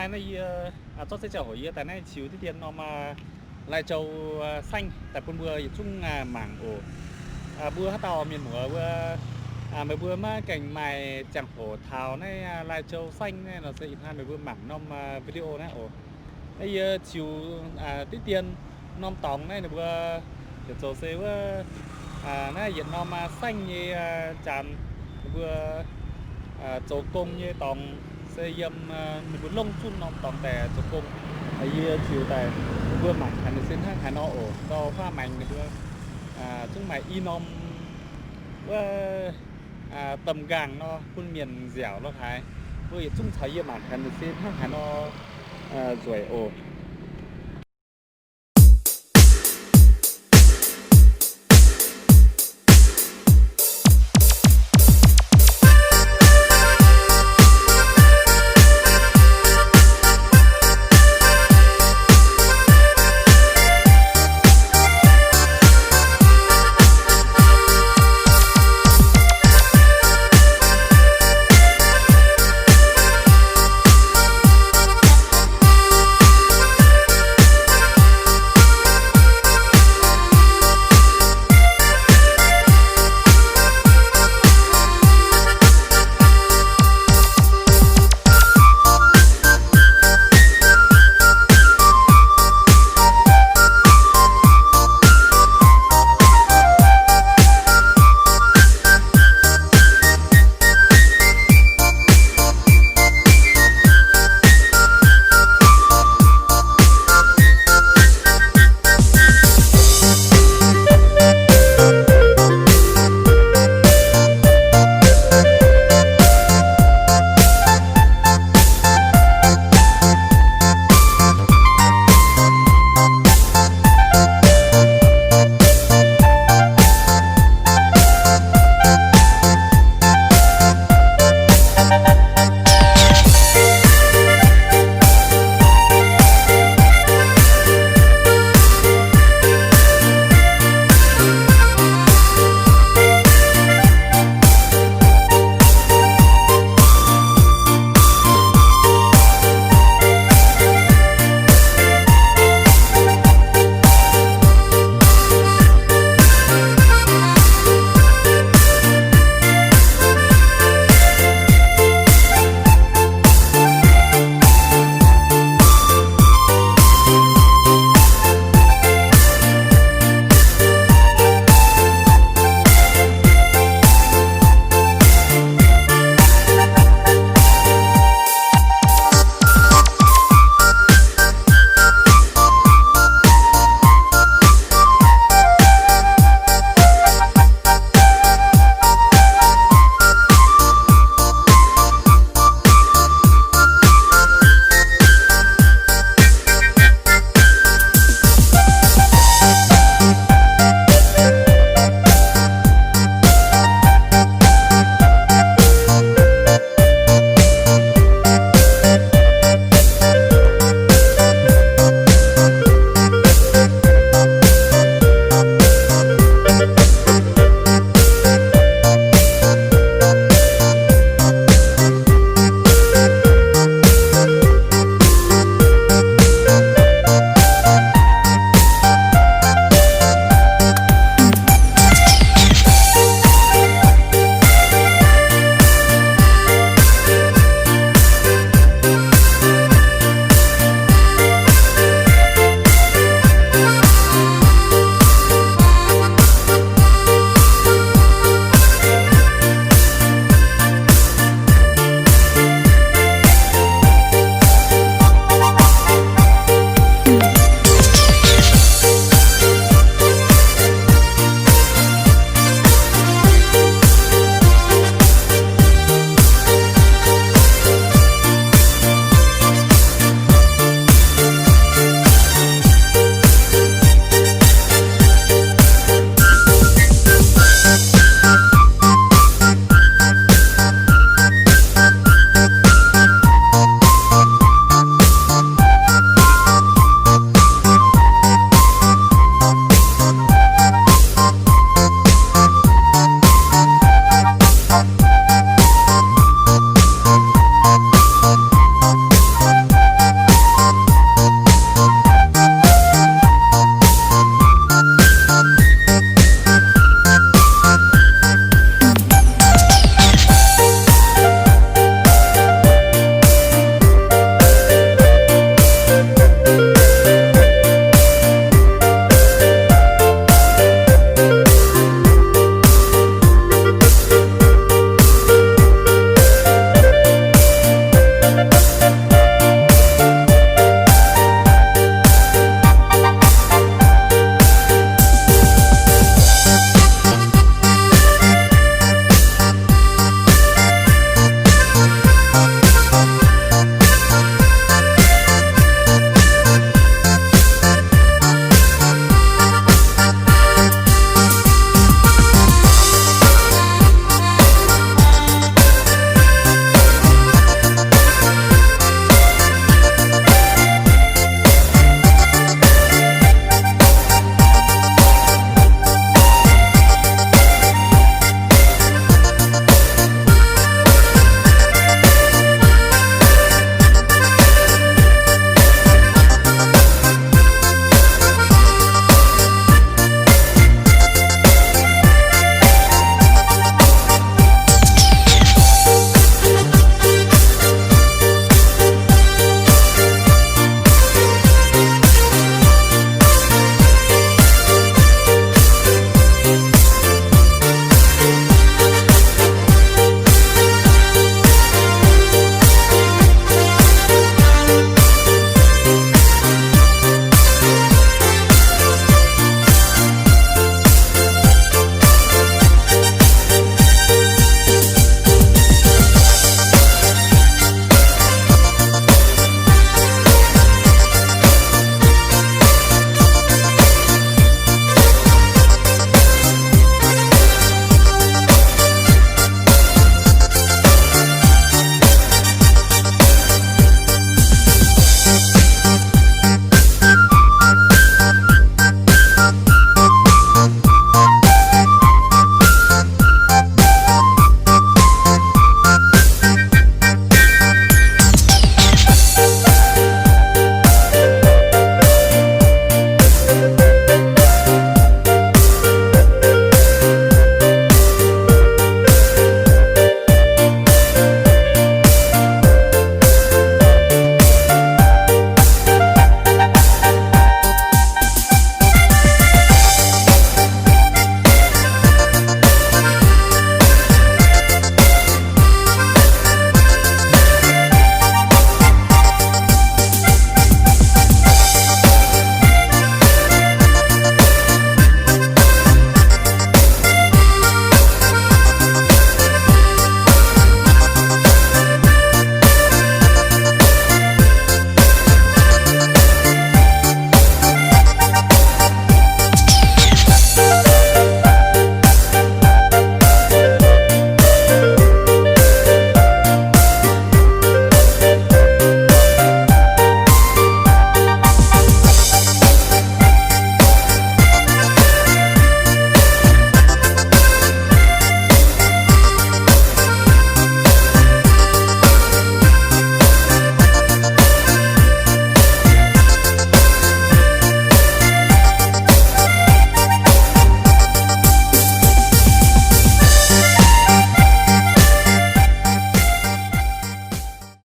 Naaiv yie zorqv zeiv ziangh hoc yie daaih naaiv ziux diqv dien norm Lai Châu saengv daaih bun mbuo yietc zungv mangc oc. Mbuo haaix dauh mienh muoz wuov, meih mbuo maiv gaengh maaih ziangh hoc taux naaiv Lai Châu saengv naaiv nor se ih hnoi meih mbuo mangc norm video naaiv oc. Naaiv yie ziux diqv dien norm dorngx naaiv ninh mbuo heuc zoux se wuov, naaiv yietc norm saengv nyei janx ninh mbuo zoux gong nyei dorngx se yiem ninh mbuo longh zunh norm dorngx daaih zoux gong. Yie ziux daaih bun mbuo mangc haaix ninh se hnangv haaix nor oc. Ndau huaav maengx ninh mbuo zungv maaih i norm wuov domh nqaangh nor bun mienh nziaauc lo haaix. Mbuo yietc zungv caux yie mangc haaix ninh se hnangv haaix nor nzueic oc.